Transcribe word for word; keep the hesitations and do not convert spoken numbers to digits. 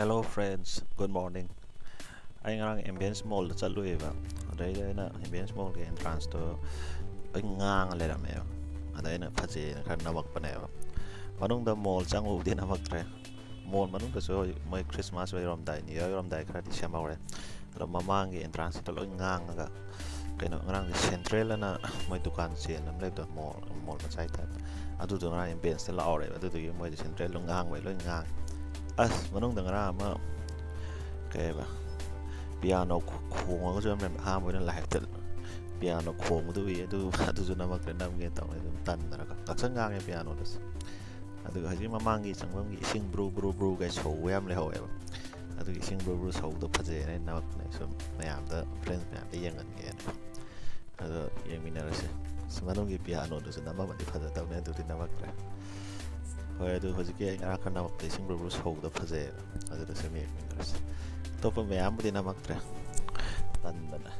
Hello friends, good morning. ꯑꯩ ꯉꯔꯥꯡ ambience ꯃꯣꯜꯗ ꯆꯠꯂꯨꯏꯕ꯫ ꯑꯗꯩꯗ ꯑꯩꯅ ꯑꯦꯝꯕꯤꯌꯟꯁ ꯃꯣꯜꯒꯤ ꯑꯦꯟꯇ꯭ꯔꯥꯟꯁꯇꯣ ꯂꯣꯏ ꯉꯥꯡꯉ ꯂꯩꯔꯝꯃꯦꯕ꯫ ꯑꯗ ꯑꯩꯅ ꯐꯖꯩꯅ ꯈꯔ ꯅꯝꯃꯛꯄꯅꯦꯕ꯫ ꯃꯅꯨꯡꯗ ꯃꯣꯜ ꯆꯪꯉꯨꯕꯗꯤ ꯅꯝꯃꯛꯇ꯭ꯔꯦ꯫ ꯃꯣꯜ ꯃꯅꯨꯡꯗꯁꯨ ꯍꯧꯖꯤꯛ ꯃꯣꯏ ꯈ꯭ꯔꯤꯁꯃꯥꯁ ꯑꯣꯏꯔꯝꯗꯥꯏ, ꯅ꯭ꯌꯨ ꯌꯔ ꯑꯣꯏꯔꯝꯗꯥꯏ ꯈꯔꯗꯤ ꯁꯦꯝꯍꯧꯔꯦ꯫ ꯑꯗꯣ ꯃꯃꯥꯡꯒꯤ ꯑꯦꯟꯇ꯭ꯔꯥꯟꯁꯇ ꯂꯣꯏ ꯉꯥꯡꯉꯒ, ꯀꯩꯅꯣ, ꯉꯔꯥꯡꯗꯤ ꯁꯦꯟꯇ꯭ꯔꯦꯜ ꯑꯅ ꯃꯣꯏ ꯗꯨꯀꯥꯟ ꯆꯦꯟ ꯑꯃ ꯂꯩꯕꯗꯣ, ꯃꯣꯜ, ꯃꯣꯜ ꯃꯆꯥꯒꯤ ꯇꯥꯏꯞꯇ, ꯑꯗꯨꯗꯣ ꯉꯔꯥꯡ ꯑꯦꯝꯕꯤꯌꯟꯁꯇ ꯂꯥꯛꯍꯧꯔꯦꯕ꯫ ꯑꯗꯨꯗꯨꯒꯤ ꯃꯣꯏꯗꯤ ꯁꯦꯟꯇ꯭ꯔꯦꯜꯗꯣ ꯉꯥꯡꯕꯩ ꯂꯣꯏ ꯉꯥꯡꯉꯦ꯫ ꯑꯁ, ꯃꯅꯨꯡꯗ ꯉꯔꯥꯡ ꯑꯃ, ꯀꯩ ꯍꯥꯏꯕ, ꯄꯤꯌꯥꯅꯣ ꯈꯣ-, ꯈꯣꯡꯉꯒꯁꯨ ꯌꯥꯝ ꯂꯩꯔꯝꯃꯦ꯫ ꯑꯍꯥꯟꯕ ꯑꯣꯏꯅ ꯂꯥꯏꯞꯇ ꯄꯤꯌꯥꯅꯣ ꯈꯣꯡꯕꯗꯨ ꯎꯏ꯫ ꯑꯗꯨ, ꯑꯗꯨꯁꯨ ꯅꯝꯃꯛꯇ꯭ꯔꯦ, ꯅꯝꯒꯦ ꯇꯧꯅꯤ, ꯑꯗꯨꯝ ꯇꯟꯗꯅ ꯉꯥꯛꯁꯪ ꯉꯥꯡꯉꯦ ꯄꯤꯌꯥꯅꯣꯗꯁꯨ꯫ ꯑꯗꯨꯒ ꯍꯧꯖꯤꯛ ꯃꯃꯥꯡꯒꯤ ꯆꯪꯐꯝꯒꯤ ꯏꯁꯤꯡ ꯕ꯭ꯔꯨ ꯕ꯭ꯔꯨ ꯕ꯭ꯔꯨ ꯀꯩ ꯁꯧꯕ ꯌꯥꯝ ꯂꯩꯍꯧꯋꯦꯕ꯫ ꯑꯗꯨꯒꯤ ꯏꯁꯤꯡ ꯕ꯭ꯔꯨ ꯕ꯭ꯔꯨ ꯁꯧꯕꯗꯣ ꯐꯖꯩꯌꯦꯅ ꯑꯩꯅ ꯅꯝꯃꯛꯄꯅꯦ, ꯁꯨꯝ ꯃꯌꯥꯝꯗ, ꯐ꯭ꯔꯦꯟꯁ ꯃꯌꯥꯝꯗ ꯌꯦꯡꯍꯟꯒꯦꯅ꯫ ꯑꯗꯣ ꯌꯦꯡꯃꯤꯟꯅꯔꯁꯦ꯫ ꯑꯁ, ꯃꯅꯨꯡꯒꯤ ꯄꯤꯌꯥꯅꯣꯗꯨꯁꯨ ꯅꯝꯃꯝꯃꯗꯤ ꯐꯖꯗꯕꯅꯦ, ꯑꯗꯨꯗꯤ ꯅꯝꯃꯛꯇ꯭ꯔꯦ꯫ ꯍꯣꯏ, ꯑꯗꯨ ꯍꯧꯖꯤꯛꯀꯤ ꯑꯩ ꯉꯔꯥꯡ ꯈꯔ ꯅꯝꯃꯛꯄꯗ ꯏꯁꯤꯡ ꯕ꯭ꯔꯨ ꯕ꯭ꯔꯨ ꯁꯧꯕꯗꯣ ꯐꯖꯩꯌꯦꯕ, ꯑꯗꯨꯗꯁꯨ ꯑꯗꯨꯝ ꯌꯦꯡꯃꯤꯟꯅꯔꯁꯦ꯫ ꯑꯇꯣꯞꯄ ꯃꯌꯥꯝꯕꯨꯗꯤ ꯅꯝꯃꯛꯇ꯭ꯔꯦ, ꯇꯟꯗꯅ꯫